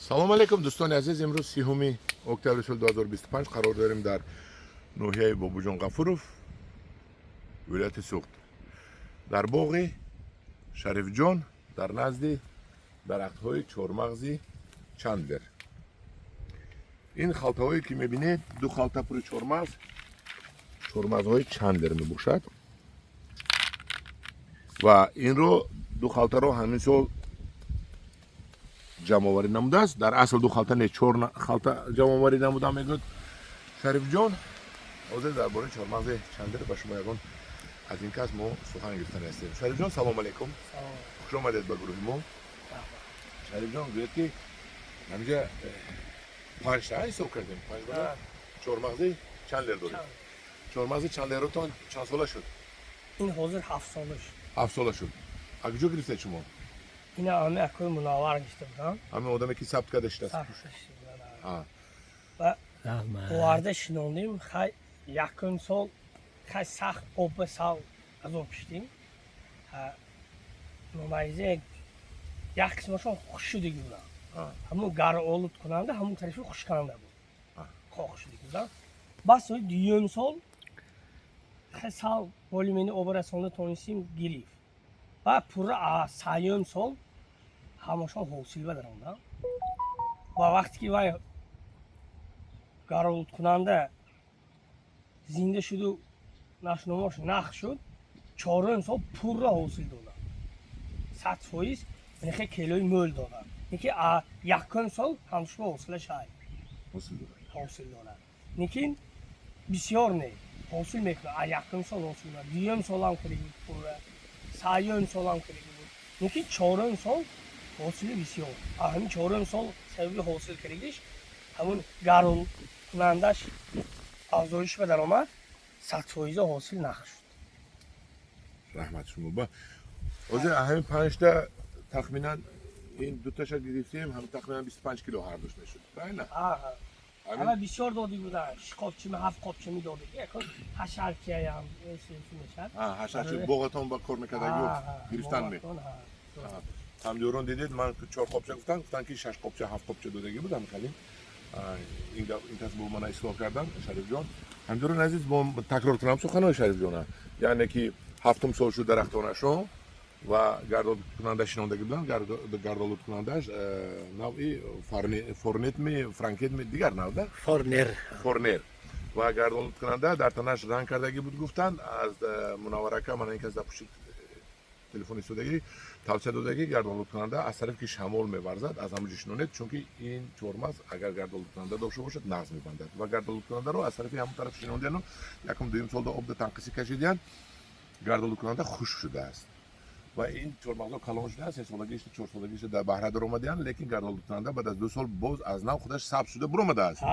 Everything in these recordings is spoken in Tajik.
Салом алейкум, дӯстони азиз. Имрӯз 30 октябри соли 2025 қарор дорем дар ноҳияи Бобуҷон Ғафуров, вилояти Суғд, дар боғи Шарифҷон, дар назди дарахтҳои чормағзи Чандлер. Ин халтаҳое, ки мебинед, ду халта пури чормағз, чормағзҳои Чандлер мебошад ва инро, ду халтаро, ҳамин сол ҷамъоварӣ намудааст. Дар асл ду халта не, чор халта ҷамъоварӣ намуда, мегӯяд Шарифҷон. Ҳозир дар бораи чормағзи Чандлер ба шумо ягон аз ин кас мо сухан гирифтани ҳастем. Шарифҷон, салом алейкум, хуш омадед ба гурӯҳи мо. Шарифҷон, гӯяд, ки ҳаминҷа панҷта ҳисоб кардем, панҷ дона чормағзи Чандлер дорем. Чормағзи Чандлеротон чанд сола шуд? Ин ҳозир 7 сола шуд. 7 сола шуд. А куҷо гирифтед шумо? Ина ҳами акои Мунаввар гирифта будам. Ҳамин одаме, ки сабт карда шудааст? Сабт шуда. Ва оварда шинондем. Хай, якум сол хай сахт обба сал азоб киштем. Мумайзе як қисмашон хушк шудагӣ буданд. Ҳамун гаролуд кунанда, ҳамун тарафи хушканда буд, хок шудагӣ буданд. Бас дуюм сол хай сал более-менее оба расонда тонистем, гирифт ва пурра. Сеюм сол ҳамашон ҳосил ба даромаданд. Ва вақте ки вай гаролудкунанда зинда шуду нашнумош нах шуд, чорум сол пурра ҳосил доданд, 100%. Хе келои мӯл доданд. Лекин якум сол ҳамшумо ҳосила шай ҳосил дорад, лекин бисёр не ҳосил мекунад. А якум сол ҳосил дорад, дуюм солам кардагӣ пурра, сеюм солам кардагӣ буд, лекин чорум сол ҳосили бисёр. Ҳамин чорум сол сабаби ҳосил кардагиш ҳамун гаролкунандаш афзоиш ба даромад, 100 фоиза ҳосил нах шуд. Раҳмат шумо. Ба ҳозир ҳамин панҷта тахминан ин дуташа гирифтем, ҳам тахминан 25 кило ҳардуш мешуд, правильно? Ҳама бисёр додӣ будан, шиш қопчими, ҳафт қопчими додӣ. Ҳашарчиям мешад. Ҳашарчи боғатон ба кор мекардаги гирифтан ме. Ҳамдиёрон, дидед, ман чор қопча гуфтам, гуфтан, ки шаш қопча, ҳафт қопча додагӣ будам. Калим ин кас бо мана ислоҳ кардан, Шарифҷон. Ҳамдиёрон азиз, бо такрор кунам суханои Шарифҷона, яъне ки ҳафтум сол шуд дарахтонашон ва гардолудкунанда шинондагӣ буданд. Гардолудкунандааш навъи Форнетми, Франкетми, дигар нав да? Форнер. Форнер. Ва гардолудкунанда дар танаш ранг кардагӣ буд, гуфтанд аз Мунавварака. Мана ин кас дар пушти телефон истодагӣ тавсия додагӣ: гардолудкунанда аз тарафе, ки шамол меварзад, аз ҳамон ҷо шинонед, чунки ин чормағз агар гардолудкунанда дошта бошад, нағз мебандад. Ва гардолудкунандаро аз тарафи ҳамон тараф шинондияну якум, дуюм солда обда танқисӣ кашидиянд, гардолудкунанда хушк шудааст ва ин чормағзо калон шудааст, сесолагиша, чорсолагиша дар баҳра даромадиянд, лекин гардолудкунанда баъд аз 2 сол боз аз нав худаш сабз шуда буромадааст.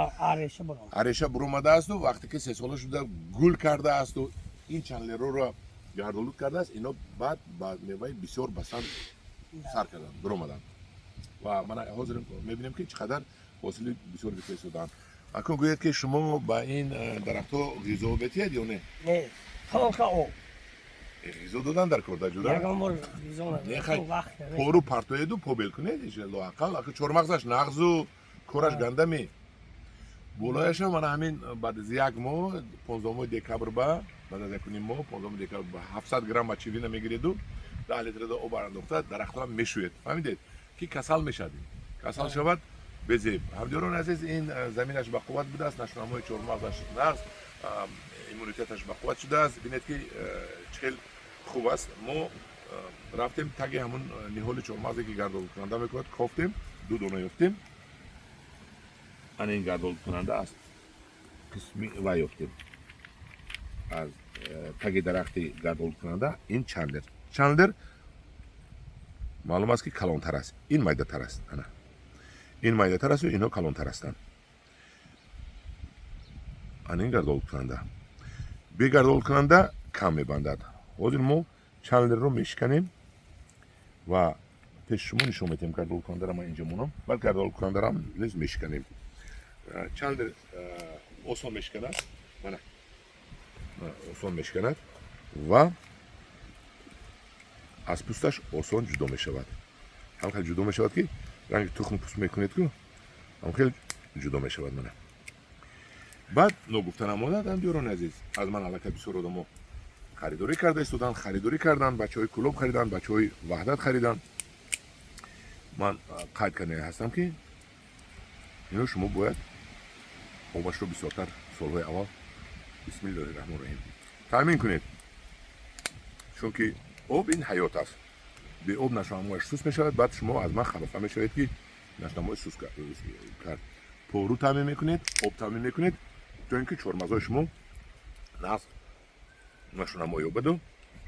Ареша. Буромадаасту вақте ки 3 сола шуда, гул кардаасту ин Чандлероро гардолуд кардааст. Ино баъд ба меваи бисёр басанд сар карданд, биромаданд ва мана ҳозир мебинем, ки чӣ қадар ҳосили бисёр гирифта истодаанд. Акун гӯяд, ки шумо ба ин дарахтҳо ғизо метиҳед ё не? Не, только об. Ғизо додан дар кор дар ҷуда. Ягон бор ғизо. Пору партоеду побел кунед лоақал. Ака, чормағзаш нағзу кораш гандами болояшам. Мана ҳамин баъд аз як моҳ, 15 декабр, ба баъд аз якуним моҳ, 15 декабр, ба 700 грамм мочевина мегиреду 10 литр об андохта, дарахтро мешӯед. Фаҳмидед, ки касал мешавад, касал шавад, безеб. Ҳамдиёрони азиз, ин заминаш бақувват будааст, нашунамои чормағзаш нағз, иммунитеташ бақувват шудааст. Бинед, ки чӣ хел хуб аст. Мо рафтем таги ҳамун ниҳоли чормағзе, ки гардолудкунанда мекунад, кофтем, ду дона ёфтем. Ана ин гардолудкунанда аст. Қисми вай ёфтем аз таги дарахти гардолудкунанда. Ин Чандлер. Чандлер маълум аст, ки калонтар аст, ин майдатар аст. Ана ин майдатар асту инҳо калонтар ҳастанд. Ана ин гардолудкунанда, бегардолудкунанда кам мебандад. Ҳозир мо Чандлерро мешиканем ва пеши шумо нишон медиҳем. Гардолудкунандаро ман инҷо монам, баъд гардолудкунандаро низ мешиканем. Чандлер осон мешиканад, мана осон мешиканад ва аз пӯсташ осон ҷудо мешавад. Ҳам хеле ҷудо мешавад, ки ранги тухм пӯст мекунед ку. Ҳам хел ҷудо мешавад мана. Баъд ногуфта намонад, ҳамдиёрони азиз, аз ман аллакай бисёр одамо харидорӣ карда истоданд, харидорӣ карданд, бачаҳои Кӯлоб хариданд, бачаҳои Ваҳдат хариданд. Ман қайд кардани ҳастам, ки ино шумо бояд обашро бисёртар солҳои аввал, бисмиллоҳи раҳмони раҳим, таъмин кунед, чунки об ин ҳаёт аст. Беоб нашъунамояш суст мешавад. Баъд шумо аз ман хафа мешавед, ки нашъунамои суст кард. Пору таъмин мекунед, об таъмин мекунед, то ин ки чормағзои шумо нағз нашъунамо ёбаду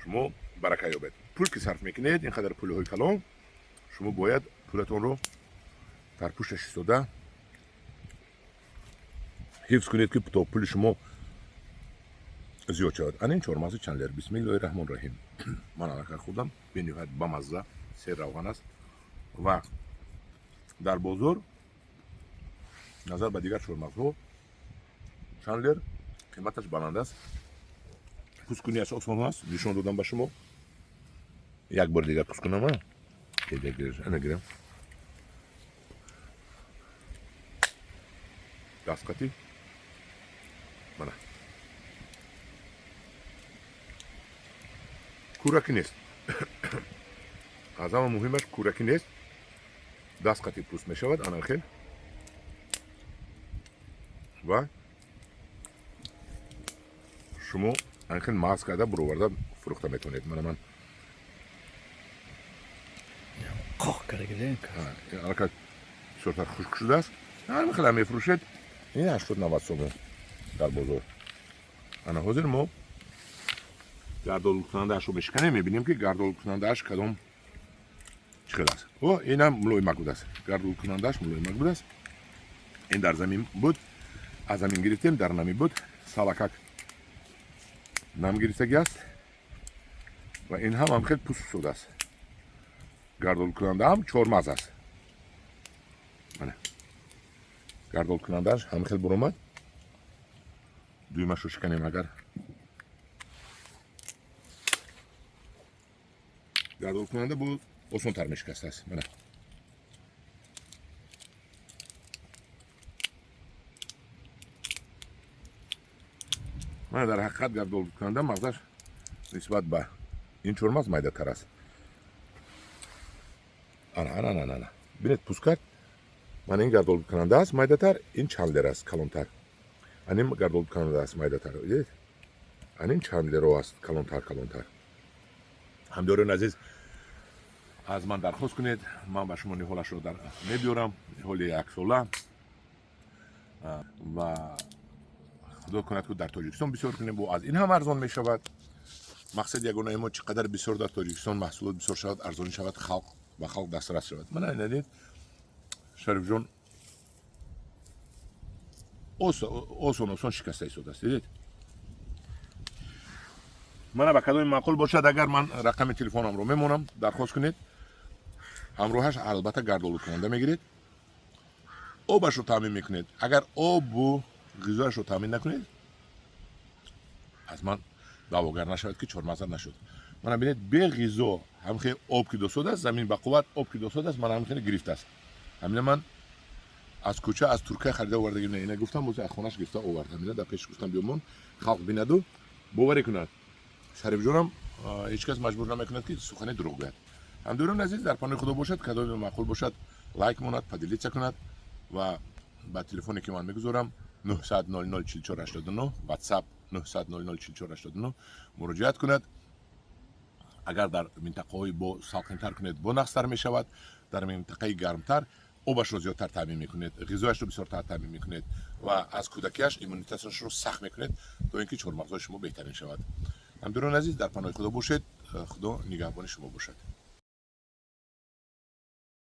шумо барака ёбед. Пул ки сарф мекунед, ин қадар пулҳои калон, шумо бояд пулатонро дар пушташ истода ҳифз кунед, ки то пули шумо зиёд шавад. Ана ин чормағзи Чандлер, бисмиллоҳи раҳмони раҳим. Ман аллакай хӯрдам, бениҳоят бамазза, сер равған аст ва дар бозор назар ба дигар чормағзҳо Чандлер қиматаш баланд аст. Пӯсткунияш осон аст, нишон додам ба шумо. Як бор дигар пӯст кунам, ана гирам дастқати, мана, кӯракӣ нест. Аз ҳама муҳимаш кӯракӣ нест, даст қати пӯст мешавад ана хел ва шумо ана хел мағз карда буроварда фурӯхта метавонед. Мана ман Қоқ карда. Аллакай бисёртар хушк шудааст. Ҳамин хела мефурӯшед, ин 80-90 сомон дар бозор. Ана ҳозир мо гардолудкунандаашро мешиканем, мебинем, ки гардолудкунандааш кадом чӣ хел аст. О, инам мулоимак будааст, гардолудкунандааш мулоимак будааст. Ин дар замин буд, аз замин гирифтем, дар намӣ буд, салакак нам гирифтагӣ аст ва ин ҳам ҳам хел пӯст шудааст. Гардолудкунандаам чормағз аст. Мана, гардолудкунандааш ҳам хел буромад. Дуюмашро шиканем. Агар гардолудкунанда боз осонтар мешикастааст. Мана, мана, дар ҳақиқат гардолудкунанда мағзаш нисбат ба ин чормағз майдатар аст. Ана, ана, ана, ана, бинед, пӯст кард. Мана, ин гардолудкунанда аст майдатар, ин Чандлер аст калонтар. Ана, ин гардолудкунанда аст майдатар, дидед? Ана, ин Чандлеро аст калонтар, калонтар. Ҳамдиёрони азиз, аз ман дархост кунед, ман ба шумо ниҳолашро мебиёрам, ниҳоли яксола, ва худо кунад, ки дар Тоҷикистон бисёр кунем, бо аз ин ҳам арзон мешавад. Мақсади ягонаи мо чӣ қадар бисёр дар Тоҷикистон маҳсулот бисёр шавад, арзонӣ шавад, халқ ба халқ дастрас шавад. Мана, надид, Шарифҷон осон осон шикаста истодааст, дидед? Мана, ба кадоми маъқул бошад, агар ман рақами телефонамро мемонам, дархост кунед. Ҳамроҳаш албатта гардолудкунанда мегиред, обашро таъмин мекунед. Агар обу ғизояшро таъмин накунед, аз ман даъвогар нашавад, ки чормағза нашуд. Мана, бинед, бе ғизо ҳамхе об ки досодааст, замин ба қувват, об ки досодааст, мана ҳамхеле гирифтааст. Ҳамина ман аз кӯча, аз Туркия харида овардагим. Не, ина гуфтам, боз аз хонаш гирифта овард. Ҳамина дар пеш гуфтам, биёмон, халқ бинаду боварӣ кунад. Шарифҷонам ҳеҷ кас маҷбур намекунад, ки сухани дурӯғ гӯяд. Ҳамдиёрони азиз, дар паноҳи Худо бошад. Кадоме маъқул бошад, лайк монад, поделиться кунад ва ба телефоне, ки ман мегузорам, 900 00 44 89, WhatsApp 900 00 44 89, муроҷиат кунад. Агар дар минтақаҳои бо салқинтар кунед, бо нағзтар мешавад. Дар минтақаи гармтар обашро зиёдтар таъмин мекунед, ғизояшро бисёртар таъмин мекунед ва аз кӯдакиаш иммунитеташро сахт мекунед, то ин ки чормағзои шумо беҳтарин шавад. Ҳамдиёрони азиз, дар паноҳи Худо бошед, Худо нигаҳбони шумо бошад.